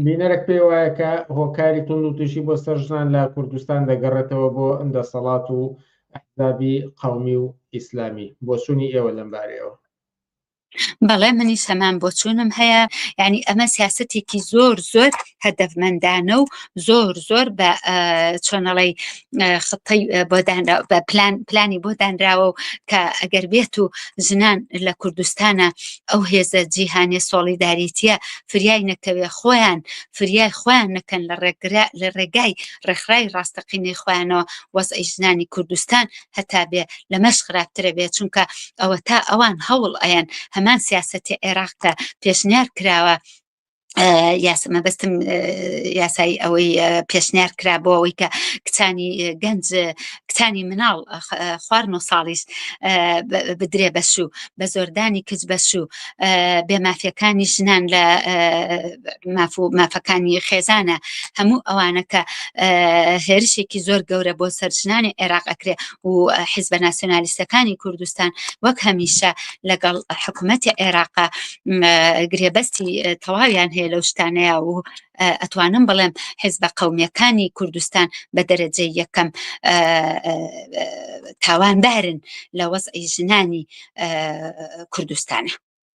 بینەرێک پێی وایە کە هۆکاری توند و تیژی بۆ سەر ژنان لە کوردستان دەگەڕێتەوە بۆ دەسەڵات و ئەحزابی قەومی و ئیسلامی بۆچوونی ئێوە لەم بارەیەوە؟ بەڵێ منیش هەمان بۆچوونم هەیە یعنی ئەمە سیاستێکی زۆر زۆر هەدەفمەندانە و زۆر زۆر بە چۆنەڵی خطەی بۆ دانرا بە پلان پلانی بۆ دانراوە و کە ئەگەر بێت و ژنان لە کوردستانە ئەو هێزە جیهانیە سۆڵیداریتیە فریای نەکەوێ خۆیان فریای خۆیان نەکەن لە ڕێگرا لە ڕێگای ڕێکخراوی ڕاستەقینەی خۆیانەوە وەزعی ژنانی کوردستان هەتا بێ لەمەش خراپترە بێ چونکە ئەوە تا ئەوان هەوڵ ئەیەن هەمان سیاسەتی عێراق کە پێشنیار کراوە یاسا مەبەستم یاسایی ئەوەی پێشنیار کرا بۆ ئەوەی کە کچانی گەنج کچانی مناڵ خوار نۆ ساڵیش بدرێ بەشوو بە زۆردانی کچ بەشوو بێ مافیەکانی ژنان لە ماف و مافەکانی خێزانە هەموو ئەوانە کە هێرشێکی زۆر گەورە بۆ سەر ژنانی عێراق ئەکرێ و حیزبە ناسیۆنالیستەکانی کوردستان وەک هەمیشە لەگەڵ حکوومەتی عێراقا گرێبەستی تەواویان هەیە لەو شتانەیە و ئەتوانم بڵێم حیزبە قەومیەکانی کوردستان بە دەرەجەی یەکەم تاوانبارن لە وەزعی ژنانی کوردستانە.